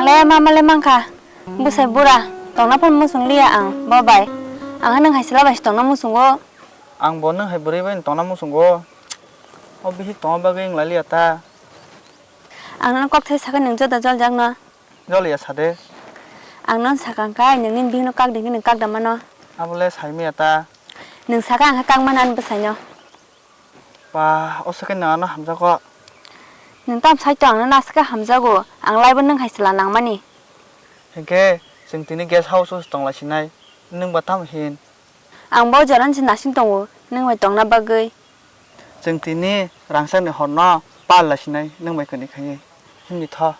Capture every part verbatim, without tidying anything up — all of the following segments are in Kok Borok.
Le mama le mankha, bwsai bura, tongna phano muchung liya ang, bo bai. Ang ha nwng hai chwla bai se tongna muchungo. Ang bo nwng hai bwrwi bai tongna muchungo. O bihik tongma bagwi wng lai liya ta. Ang nono kok thai sakha nwng joda joljak no. Joliya sade. Ang nono sakha hwnkhe nwng nini bihikno kak di hwnkhe nwng kak da mano. Abo le sai maya ta. Nwng sakha ang khe kak mano ani bwsaino. Ba, o sakhe nwng ano hamjago. Nwng tam sai to ang nono aswk khe hamjago. Ang laibo nwng hai chwla nangmani. Hinkhe chwng tini guest house o tong lai sinai. Nwng ba tamo hin? Ang bo jorani se nasing tongo, nwng bai tongna bagwi. Chwng tini rangchakni horno pal lai sinai, nwng bai kwnwi khaiwi. Himni tho.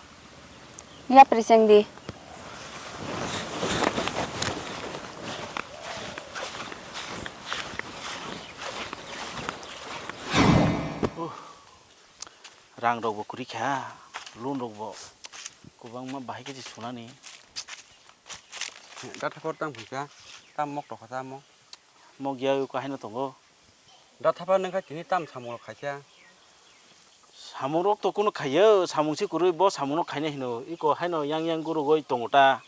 Yapri cheng di. Rang rok bo kwrwi kha, loan rok bo kwbangma bahai khe se sunani. Da thapar tang phai kha, tam mok tokha tamo. Mok ya kahai no tongo. Da thapar nang kha tini tam samung rok khai kha. Samung rok to kuno khaiyo, samung se kwrwi bo samung no khaina hino, iko haino yang yang gurugoi tongo ta.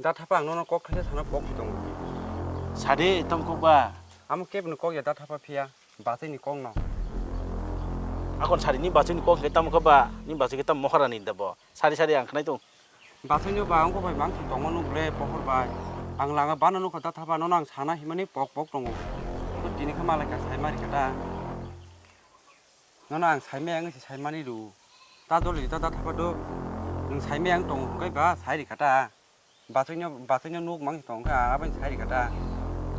Da thapar ang nono kok thaisa sana pok tongo. Sadi tam kok ba. Amo kebni kok ya da thapar phiya. Bachai ni kok no. Akon sari ni bachai ni kok hingke tamo khe ba, ni bachai khe tamo mohora ni da bo. Sari sari ang khnai tong. Bachai no ba ang ko bai mang tong manu ble pohor bai. Ang langa bana nukha da thapar nono ang sana himani pok pok tongo. To tini khe malai ka sai mari kata. Nono ang sai maya ang se sai mani ru. Ta doli ta da thapar do. Nung sai maya ang tong kai ba sai ri kata. Bachai no, bachai no nuk mang tong kha, aboni sai ri kata.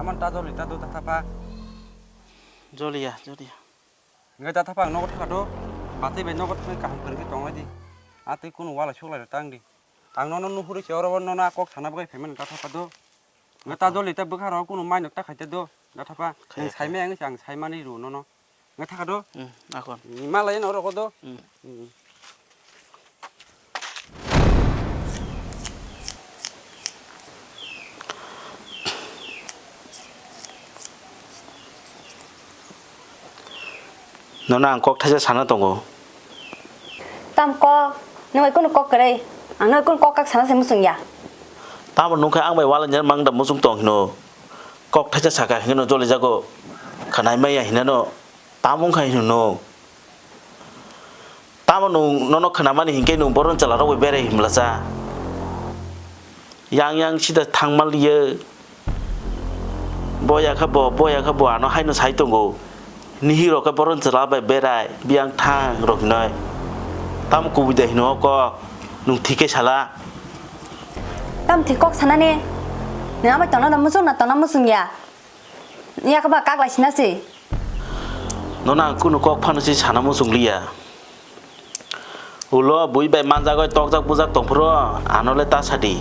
Aman ta joli ta do ta thapa. Joliya, joliya. Ngai ta thapa ang nogo thaka do. Bachai bai nogo thangwi kaham kwrwng khe tong lai di. A tei kunu wala suklai rw tang di. Ang nono nuhuri se oro nono a kok sana bagwi phaimani ta thapa do. Ngai ta joli ta bwkha rok kunu mai nok ta khai ta do. Ta thapa. Nung sai maya ang se ang sai mani ru nono. Ngai thaka do? Hmm, akon. Malai no rogo do. Hmm. Hmm. Nono ang kok thaisa sana tongo. Tam kok, nwng bai kunu kok kwrwi. Ang nwng kunu kok kak sana se muchung ya. Tamo nungkha ang bai wala nyer mang da muchung tong hino. Kok thaisa saka hino joli jago. Khanai maya hinano. Tamo wngkha hino. Tamo nwng nono khnamani hinkhe nwng boron chwla rok bai berai himlasa. Yang yang sida thangma liya. Boya kha bo, boya kha bo ano haino sai tongo. Nihi rok khe boron chwla bai berai, biyang thang rok hinoi. Tamo kubui da hino kok, nwng thik khe sala. Tam thik kok sanani. Nwng abai tongna da muchung na tongna muchung ya. Yakaba kaklai sina se. Nono ang kunu kok phano se sana muchung liya. Ulo bui bai manjagoi tokjak bujak tongphuru ano le ta sadi.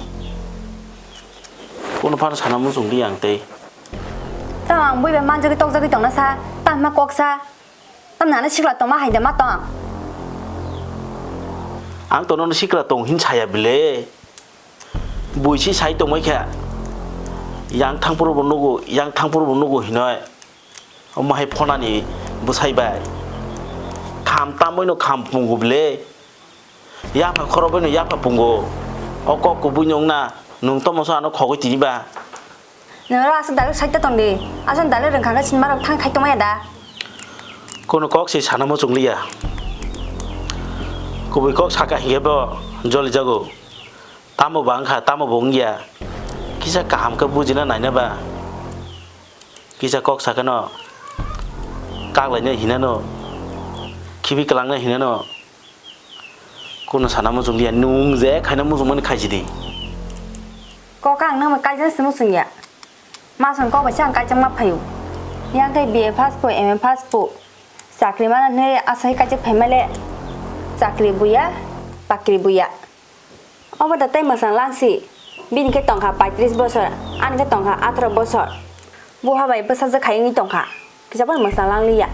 Kunu phano sana muchung liya ang tei. Tamo ang bui bai manjagoi tokjagoi tongna sa, tamo kok sa. Tamo nana sikla tongma hai de ma tong. Ang to nono sikla tong hin saya bile. Buisi sai tongmai kha, yang thangphuru bo nugo, yang thangphuru bo nugo hinoi. Omo hai phonani bwsai bai. Kham tamwi no kham pungo bile. Yapha khorokbai no yapha pungo. O kok kubui no wngna, nwng tomo so ano khogwi tini ba. Nwng ro aswk daluk saita tong di. Aswk daluk rwngkha khe sinma rok thang thai tongmaya da. Kono kok se sana muchung liya. Kubui kok saka hinkhe bo joli jago. Tamo ba wngkha, tamo bo wngya. Kisa kaham khe bujina naina ba. Kisa kok sakano kaklaina hinano, khibi kwlangna hinano. Kono sana muchung liya, nwng je khaina muchung mani khaisidi. Kok ang nangma kaijak se muchung ya. Masong kok bai se ang kaijak ma phaio. Yang khe B A pass po, M A pass po. Chakri mana hwnwi asai kaijak phaima le. Chakri buya, pakri buya. Obo da tei mwsang langsi. Bini khe tongkha paitris bosor, ani khe tongkha atro bosor. Buha bai bwsajwk hai wngwi tongkha. Kisa phano mwsang langliya.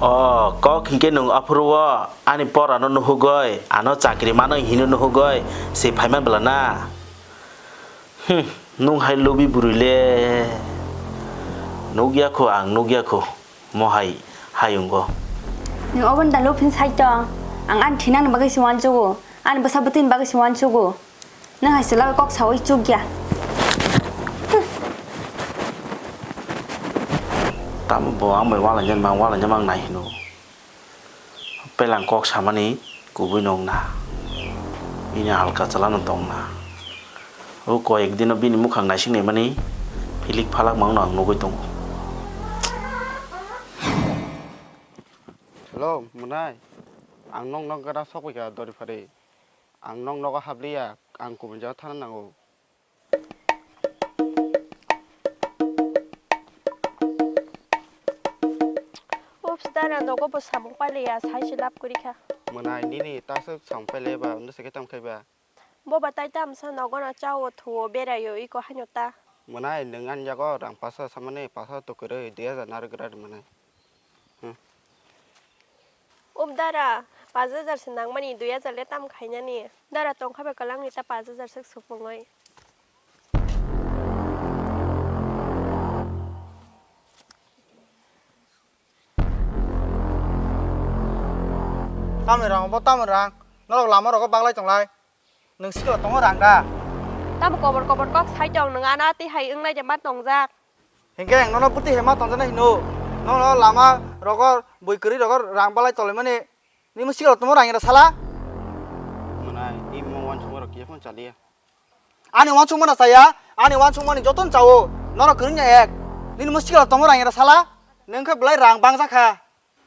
O, kok hinkhe nwng aphuru o ani porano nuhugoi, ano chakri mano hino nuhugoi, se phaima bwla na? Hmm, nwng hai lubi bwrwi le. Nukya kho ang, nukya kho. Mo hai, hai wngo. Nwng obo nda luphin sai tong. Ang ani thinani bagwi se uansugo. Ani bwsa bwtwini bagwi se uansugo. Nwng hai chwla bai kok saui chukya. Tamo bo ang bai walainani mang walainani mang nai hino. Pelang kok samani kubui nong na. Bini halka chwla no tong na. O koi ek dino bini mukhang naising naimani philik phalak mang no ang nugui tongo. Hello, Mwnai. Ang nokno gana sokphaikha dori phari. Ang nok nogo habliya, ang kubun jaga thana nango. Ups, dara nogo bo samung pailiya, sai se lab kwrwi kha. Mwnai, nini ta swk samung pailai ba, undo se khe tamo khai ba? Bo ba tai tamsa nogo no chao thuo beraio iko haino ta. Mwnai, nwng ani yago rang paso samani paso to kwrwi dui hajar narwk gra di mwnai. Hmm. Ub dara, pash hajar se nangmani, dui hajar le tam khainani. Dara tongkha bai kwlangni ta pash hajar swk supungwi. Tamni rang bo tamni rang. Norok lama rogo baglai tonglai. Nwng sikla tongo rang da? Tamo kobor kobor kok sai tong nwng ano tei hai wngnai de ma tongjak. Hinkhe ang nono bwtwi hai ma tongjana hino. Nono lama rogo bui kwrwi rogo rang balai tolaimani. Nini sikla tongo rang ira sala? Mwnai, imo wansukma rok kiya phone chaliya. Ani wansukma na chaya, ani wansukmani joton chawo. Nono kwrwngya ek. Nini mo sikla tongo rang ira sala? Nwng khe belai rang bangjakha.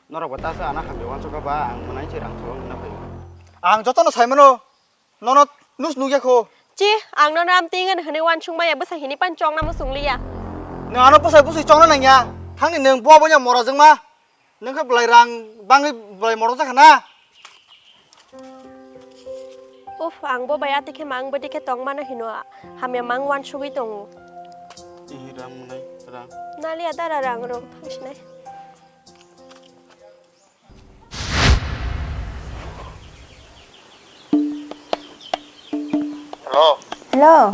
Norok bo ta sa ano hamya uansukha ba, ang mwnai se rang chwlok nina phaio. Ang jotono sai mano, nono nus nukya kho. Chi, ang nono amtwi wngani hwnwi uansuk maya, bwsa hini pan chokna muchung liya. Nwng ano bwsai bwswi chokna nangya, thangni nwng bo abono mora jwngma. Nwng khe belai rang bangwi belai mora jakha na? Uf, ang bo bai atwi khe mang bwdwi khe tong mano hino, hamya mang uansugwi tongo. Ihi rang mwnai, rang. Naliya dara rang rok thangsinai. Hello. Hello.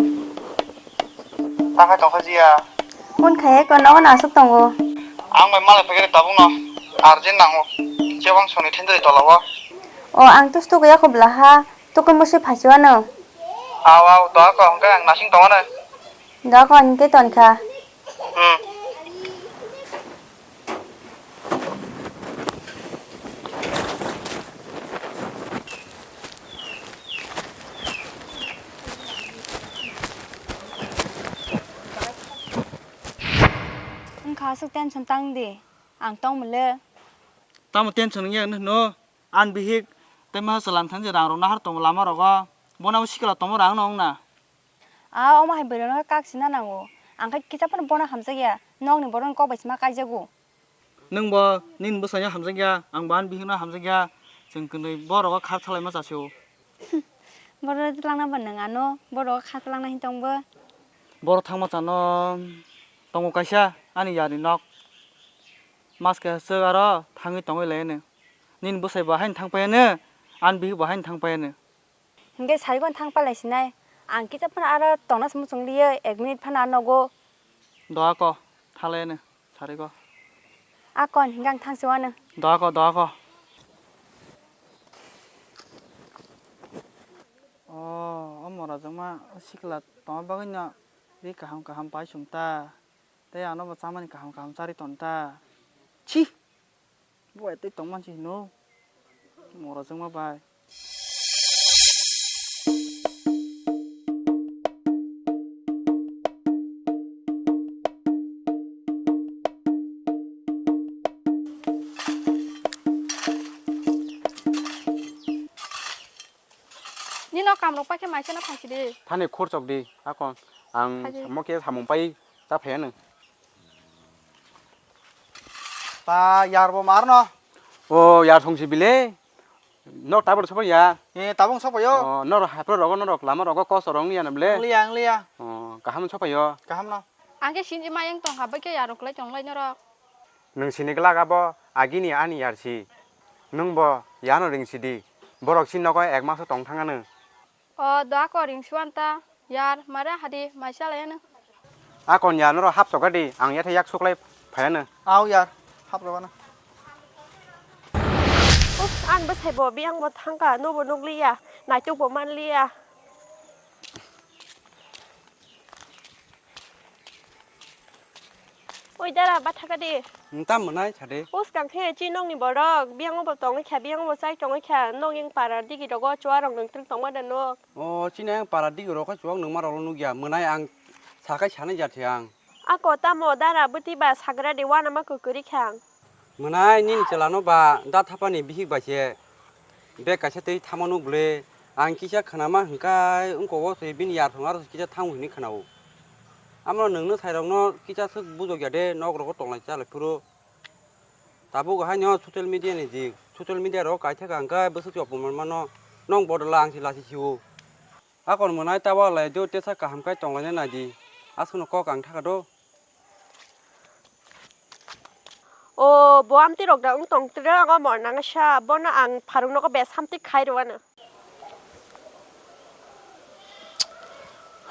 Takhai tongkha jiya. Phone khai ko nogo na aswk tongo. Ang bai malai phai khe tabuk no urgent nango. Chebang soni thendri tola o. O ang tus tu ya ko blaha. Tukun musi phasiwano. Aw, aw, doa ko, hwnkhe ang nasing tongmano. Doa ko, hwnkhe tonkha. Hmm. Wngkha aswk tension tang di, ang tong mole. Tamo tension wngya hwnwi hwno? Ani bihik tei ma chwla ni thani je rang rok nahar tongo lama rogo. Bono abo sikla tongma rang no wngna. A omo hai bwrwi no kak sina nango. Ang khai kisa phano bono hamjakya. Nokni borok ni kok bai sima kaijago. Nwng bo nini bwsai no hamjakya, ang bo ani bihik no hamjakya. Chwng kwnwi borok o kha thalai ma chasio. Borok twlangna bo nwng ano, borok o kha twlangna hin tong bo. Borok thangma chano tongo kaisa ani yar ni nok. Mas kaisa swk aro thangwi tongwi lai ano. Nini bwsai bo haino thang pai ano, ani bihik bo haino thang pai ano. Hinkhe sarigo thang palai sinai. Ang kisa phano aro tongna se muchung liya, ek minute phano aro nogo. Doa ko, thalai ano, sarigo. A kon, hinkhe ang thang se wano. Doa ko, doa ko. O, o mora jwkma sikla tongma bagwi no ri kaham kaham pai sung ta. Tei ano bo chamani kaham kaham chari ton ta. Chi! Bo etei tong mansi hino. Mora jwkma bai. Nino kamrok paikhe maisano phaisidi. Thani khorchok di, akon ang Phaidi. Samo khe samung pai ta phaiya nung. Ta yar bo mar no. O yar songsi bile. Nok tabor sopai ya. Eh, tabung sopai yo. O, nor hapro rogo, nor lama rogo kos rong ya na bile. Ang liya, ang liya. O, kaham sopai yo. Kaham no. Ang khe sinji mayang tong ha, bai khe yar rok lai tong lai norok. Nung sini glak abo agini ani yar si. Nung bo yano ring sidi. Borok si nogo ek maso tong thang ano. O doa ko ring suan ta yar mare hadi maisa lai ano. Akon yar noro hap soka di ang yathe yak suklai phai ano. Au yar hap rwbana. Ups, an bwsai bo biyang bo thangka, nobo nukliya. Naituk bo manliya. Oi dara, bathaka di. Nta mwnai sade. Uskang khe chi nokni borok, biyango bo tongwi kha, biyango bo chai tongwi kha, nok yang para digi rogo chuwa rok nwng twrwk tongma da nok. O, chini yang para digi rogo chuwak nwngma rok nukya, mwnai ang sakai sanai jathe ang. Ako tamo dara bwtwi ba sagra de wanama kwkuri kha ang. Mwnai nini chwlano ba da thapani bihik bai se bag kaisa twi thamo nuk bwle. Ang kisa khwnama hwnkhai wngkok o se bini yarwng aro kisa thango hinwi khwnao. Amo nwngno sairokno kisa swk bujokya de nok rogo tonglai chalai phuru. Tabuk haino social media ni jig. Social media rok kaithaka hwnkhai bwswk chopung manmano nong bodol ang se lasi sio. Akon mwnai tawalai do tesa kaham kai tonglaina naidi. Aswkno kok ang thaka do. O bo amtwi rok da wng tong tre ang omo nang sa bono ang pharung nogo bes hamtwi khai rw ano.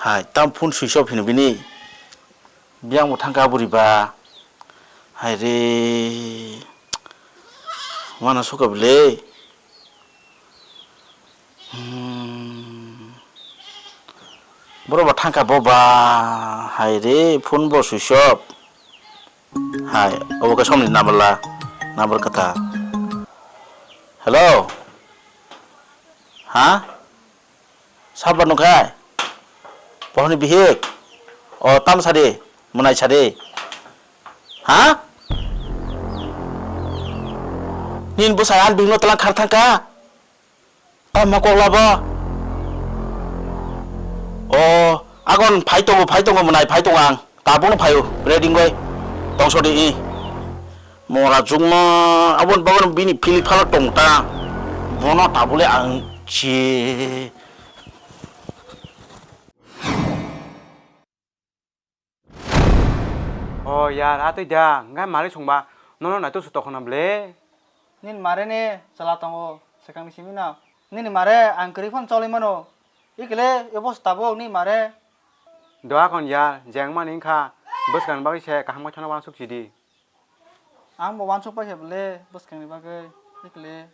Hai tam phone switch off hino bini. Biyang bo thangka buri ba. Hai re. Wana suka bile. Hmm. Borok bo thangka bo ba, hai re, phone bo switch off. Hai, obo khe somni number la, number kwthar. Hello? Ha? Sabo nungkha? Pohorni bihik? O, tam sadi, mwnai sadi. Ha? Nini bwsai ani bihikno twlang khar thangkha? O mokok labo. O, agon phai tongo, phai tongo, mwnai phai tongo ang. Tabukno phaio, ready wngwi. Tongso di i. Mora jukma, aboni bagwi bini philip phalak tong ta. Bono tabule ang chi. O yar, a twi da, ngai mari songba, nono naituk se tokona ble. Nini mare ni chwla tongo, swkangni simi no. Nini mare ang kwrwi phano cholwi mano. Ikle, ebo se tabuk nini mare. Doa kon yar, jeng mani wngkha, bwskangni bagwi se kaham khe thangna uansuk sidi. Ang bo uansuk paikha ble, bwskangni bagwi, ikle.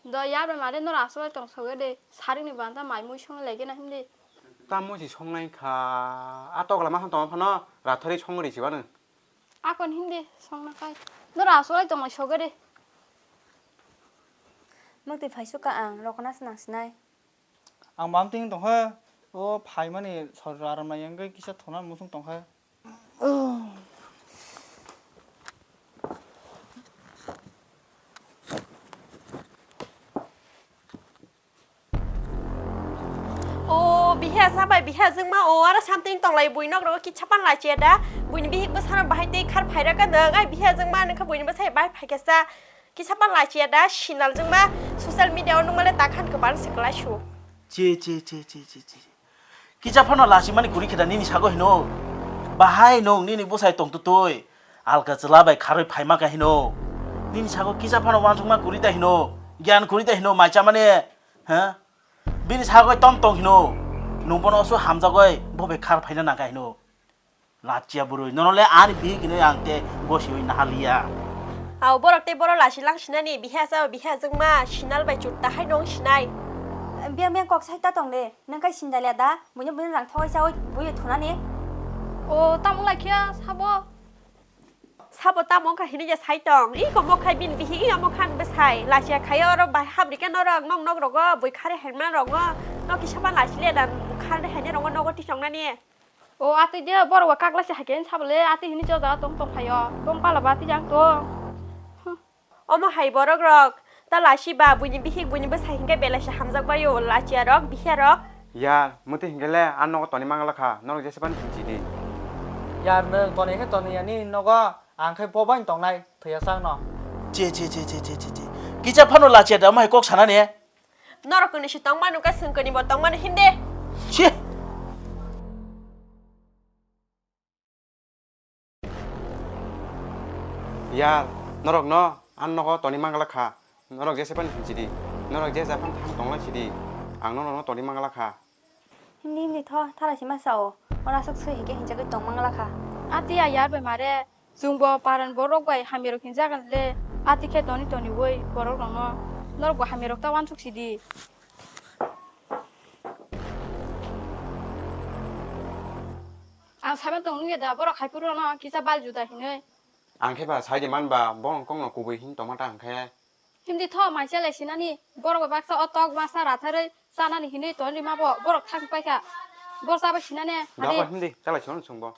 Do yar bai mare nor aswk lai tong soge de, saring ni banta mai mui song lege na himdi. Tamo si songnai kha, a tokla ma tong phano rathori songri si bano. Akon himdi songna kai. Nor aswk lai tong lai soge de. Mwktwi phai suka ang, rokna se nang sinai. Ang bam ting tong kha, o phai mani sor aram nai yang kisa thona musung tong kha. O biha sa bai biha jwngma o aro something tonglai bui nok rogo kitsa pan lai che da buini bihik bwsano bahai tei khar phai raka nang ai biha jwngma nang kha buini bwsai bai phai khe sa kitsa pan lai che da sinal jwngma social media o nung male ta khan kwbang se kwlai su. Che che che che che che. Kisa phano lasimani kwrwi khe da nini sago hino. Bahai nwng nini bwsai tong twtwi alka chwla bai kharwi phaima kha hino. Nini sago kisa phano uansukma kwrwi ta hino, giyan kwrwi ta hino, mai chamani, ha? Bini sago tom tong hino. Nwng bono oso hamjagwi bo bai khar phaina nang kha hino. Lachiya bwrwi, nono le ani bihik hinwi ang tei gosiwi nahaliya. Ao borok tei borok lasi lang sinani, biha sao biha jwngma, sinal bai chut tahai nong sinai. Biyang biyang kok sai ta tong de, nang kai sindalia da, buino buino rang thogoi saoi, buino thunani. O, tamo lai khiya, sabo. Sabo tamo wngkha hinui ya sai tong, i komo khai bini bihik, i amo khan bwsai, lachiya khai oro bai habri khe norok, nok nok rogo, bui khari hai man rogo, nok kisa ma lachiliya da, khari hai ne rogo, nogo tisong nani. O atwi de borok ba kaklai se hai khe sabo le atwi hini joda tong tong phaio bong pala ba atwi jang tong. Omo hai borok rok ta lasi ba buini bihik buini bwsai hinkhe belai se hamjak baio lachiya rok bihiya rok. Yar, muti hinkhe le a nogo toni mangala kha, norok jesa phano hinchi di. Yar nwng toni khe toni ya nini nogo, ang khe bo bai tongnai thwiya chang no. Che che che che che che che. Kisa phano lachiya da omo hai kok sana ne. Norok kwnwi se tongmano, ka chwng kwnwi bo tongmano himde. Shi. Yar, norok no, ang nogo toni mangala kha. Norok jesa phano hinchidi. Norok jesa phano thang tongla sidi. Ang norok no toni mangala kha. Himdi himdi tho, thala sima sao. Ora sok sui hike hinjagwi tong mangala kha. Ati ya yar bai mare. Chwng bo paran borok bai hamya rok hinjagan le, ati khe toni toni oi borok rok no norok bo hamya rok ta uansuk sidi. Saiman tong nungya da, borok hai phuru no kisa bal juda hinwi. Ang khe ba sai de man ba, bo ang kok no kubui hin tongma ta ang khe. Himdi tho, mai chalai sinani, borok bai baksa o tok baksa ratharwi chanani hinwi ton rima bo, borok thang paikha. Bo chabai sinani, Da ba hadi. Himdi, chalai sino chwng bo.